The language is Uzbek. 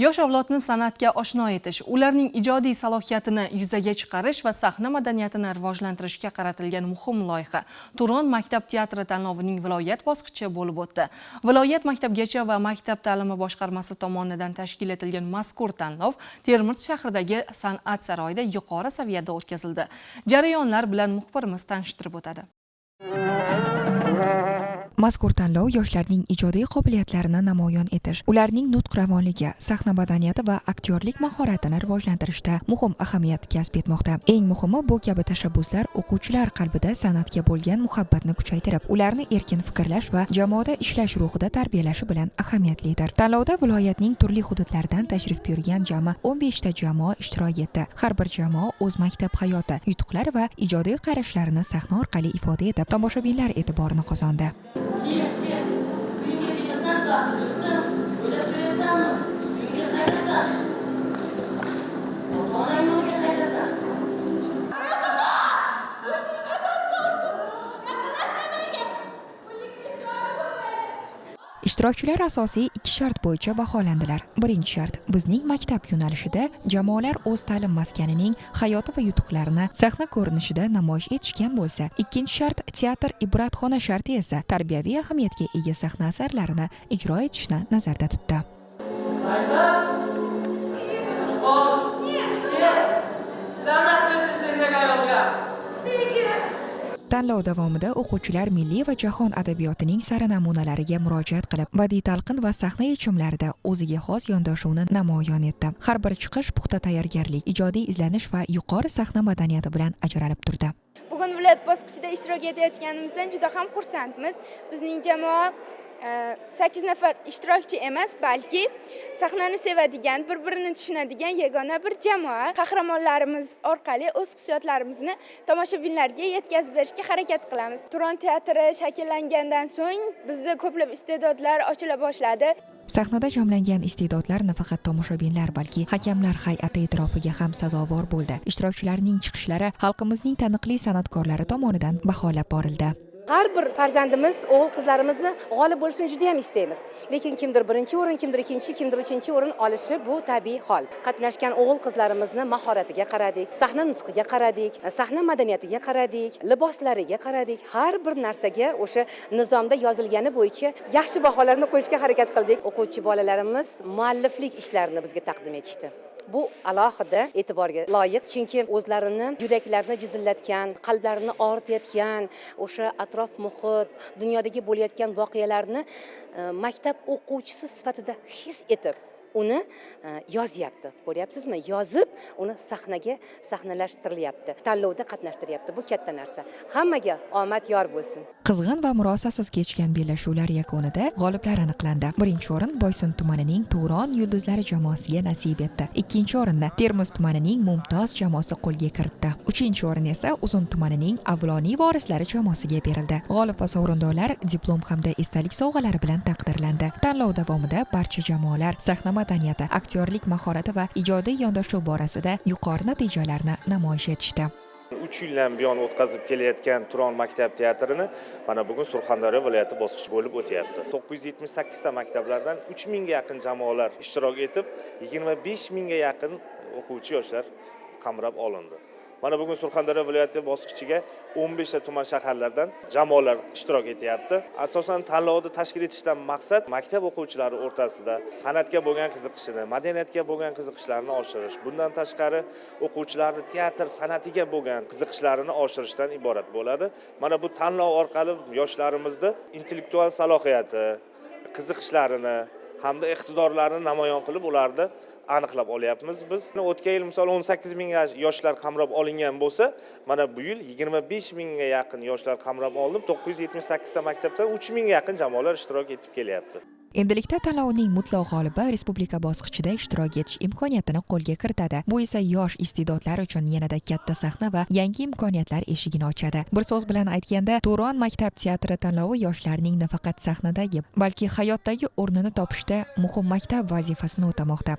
Yosh avlodni san'atga oshno etish, ularning ijodiy salohiyatini yuzaga chiqarish va sahna madaniyatini rivojlantirishga qaratilgan muhim loyiha Turon maktab teatri tanlovining viloyat bosqichi bo'lib o'tdi. Viloyat maktabgacha va maktab ta'limi boshqarmasi tomonidan tashkil etilgan mazkur tanlov Termiz shahridagi san'at saroyida yuqori saviyada o'tkazildi. Jarayonlar bilan muxbirimiz tanishtirib o'tadi. Mazkur tanlov yoshlarning ijodiy qobiliyatlarini namoyon etish, ularning nutq ravonligi, sahna madaniyati va aktyorlik mahoratini rivojlantirishda muhim ahamiyat kasb etmoqda. Eng muhimi, bu kabi tashabbuslar o'quvchilar qalbida san'atga bo'lgan muhabbatni kuchaytirib, ularni erkin fikrlash va jamoada ishlash ruhida tarbiyalashi bilan ahamiyatlidir. Tanlovda viloyatning turli hududlaridan tashrif buyurgan jami 15 ta jamoa ishtirok etdi. Har bir jamoa o'z maktab hayoti, yutuqlar va ijodiy qarashlarini sahna orqali ifoda etib, tomoshabinlar e'tiborini qozondi. Keyin sen uyingga ketasan-ku axir, do'stim. O'ylab ko'ryapsanmi? Uyingga qaytasan. Ota-onangni uyiga qaytasan. Ishtirokchilar asosiy ikki shart bo'yicha baholandilar. Birinchi shart bizning maktab yo'nalishida jamoalar o'z ta'lim maskanining hayoti va yutuqlarini sahna ko'rinishida namoyish etishgan bo'lsa, ikkinchi shart, teatr ibratxona sharti esa tarbiyaviy ahamiyatga ega sahna asarlarini ijro etishni nazarda tutdi. La'nat bo'lsin sendagi ayolga. Tanlov davomida o'quvchilar milliy va jahon adabiyotining sara namunalariga murojaat qilib, badiiy talqin va sahna yechimlarida o'ziga xos yondashuvni namoyon etdi. Har bir chiqish puxta tayyorgarlik, ijodiy izlanish va yuqori sahna madaniyati bilan ajralib turdi. Bugun viloyat bosqichida ishtirok etayotganimizdan juda ham xursandmiz. Bizning jamoa 8 nafar ishtirokchi emas, balki sahnani sevadigan, bir-birini tushunadigan yagona bir jamoa. Qahramonlarimiz orqali o'z hissiyotlarimizni tomoshabinlarga yetkazib berishga harakat qilamiz. Turon teatri shakllangandan so'ng bizda ko'plab iste'dodlar ochila boshladi. Sahnada jamlangan iste'dodlar nafaqat tomoshabinlar, balki hakamlar hay'ati e'tirofiga ham sazovor bo'ldi. Ishtirokchilarning chiqishlari xalqimizning taniqli san'atkorlari tomonidan baholab borildi. Har bir farzandimiz, o'g'il qizlarimizni g'olib bo'lishini juda ham istaymiz. Lekin kimdir birinchi o'rin, kimdir ikkinchi, kimdir uchinchi o'rin olishi bu tabiiy hol. Qatnashgan o'g'il qizlarimizni mahoratiga qaradik, sahna nutqiga qaradik, sahna madaniyatiga qaradik, liboslariga qaradik. Har bir narsaga o'sha nizomda yozilgani bo'yicha yaxshi baholarni qo'yishga harakat qildik. O'quvchi bolalarimiz mualliflik ishlarini bizga taqdim etishdi. Bu alohida e'tiborga loyiq, chunki o'zlarini yuraklarini jizillatgan, qalblarini og'ritayotgan o'sha atrof muhit, dunyodagi bo'layotgan voqealarni maktab o'quvchisi sifatida his etib uni yozyapti. Ko'ryapsizmi? Yozib, uni sahnaga sahnalashtirilyapti. Tanlovda qatnashtiryapti. Bu katta narsa. Hammaga omad yor bo'lsin. Qizg'in va murosasiz kechgan bellashuvlar yakunida g'oliblar aniqlandi. Birinchi o'rin Boysun tumanining Turon yulduzlari jamoasiga nasib etdi. Ikkinchi o'rinni Termiz tumanining Mumtoz jamoasi qo'lga kiritdi. Uchinchi o'rin esa Uzun tumanining Avloniy vorislari jamoasiga berildi. G'olib va sovrindorlar diplom hamda esdalik sovg'alari bilan taqdirlandi. Tanlov davomida barcha jamoalar sahna madaniyati, aktyorlik mahorati va ijodiy yondashuv borasida yuqori natijalarni namoyish etishdi. 3 yildan buyon o'tkazib kelayotgan Turon maktab teatrini mana bugun Surxondaryo viloyati bosqichi bo'lib o'tyapti. 978 ta maktablardan 3000 ga yaqin jamoalar ishtirok etib, 25 mingga yaqin o'quvchi yoshlar qamrab olindi. Mana bugun Surxondaryo viloyati bosqichiga 15 ta tuman shaharlardan jamoalar ishtirok etyapti. Asosan tanlovni tashkil etishdan maqsad maktab o'quvchilari o'rtasida san'atga bo'lgan qiziqishini, madaniyatga bo'lgan qiziqishlarini oshirish. Bundan tashqari o'quvchilarni teatr san'atiga bo'lgan qiziqishlarini oshirishdan iborat bo'ladi. Mana bu tanlov orqali yoshlarimizni intellektual salohiyati, qiziqishlarini hamda iqtidorlarini namoyon qilib, ularni aniqlab olyapmiz biz. O'tgan yil misol 18 ming yoshlar qamrab olingan bo'lsa, mana bu yil 25 mingga yaqin yoshlar qamrab olinib, 978 ta maktabdan 3 mingga yaqin jamoalar ishtirok etib kelyapti. Endilikda tanlovning mutlaq g'olibi respublika bosqichida ishtirok etish imkoniyatini qo'lga kiritadi. Bu esa yosh iste'dodlar uchun yanada katta sahna va yangi imkoniyatlar eshigini ochadi. Bir so'z bilan aytganda, Turon maktab teatri tanlovi yoshlarning nafaqat sahnadagi, balki hayotdagi o'rnini topishda muhim maktab vazifasini o'tamoqda.